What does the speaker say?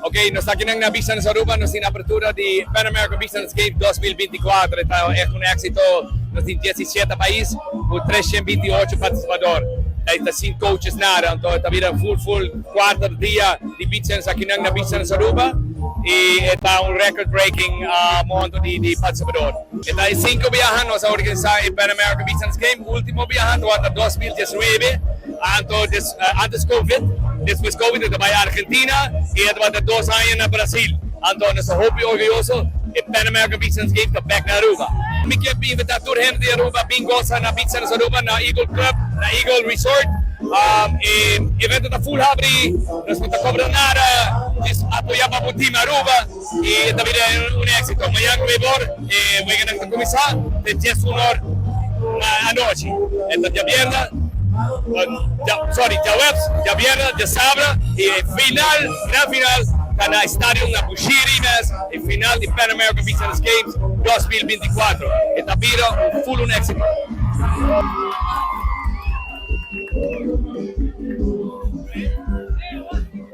Ok, nos ta aki na Beach Tennis Aruba, nos tin apertura di Pan American Beach Tennis Games 2024. Ta echt un exito. Nos tin 17 pais cu 328 participador. Ey ta sin coaches nada, anto ta bira full full cuarto dia di beach tennis aki na Beach Tennis Aruba y ta un record breaking momento di participador. Ta e cinco biaha nos a organisa e Pan American Beach Tennis Games. Ultimo biaha ta 2019, anto antes COVID, despues COVID ta bay Argentina y ta 2 aña na Brasil. Anto nos ta hopi orguyoso, e Pan American Beach Tennis Games ta back na Aruba. Mi kier invita tur hende di Aruba, bin goza na Beach Tennis Aruba, na Eagle Club, na Eagle Resort. E evento ta full habri, nos no ta cobra nada, just apoya pa Team Aruba y ta bira un exito. Mañan 9 or, weganan ta cuminsa, te 11 or na anochi. Anto, diabierna, sorry, diahuebs, diabierna, diasabra y final, gran final, ta na Stadion na Bushiri mes, e final di Pan American Beach Tennis Games 2024. Ta bira un full un exito.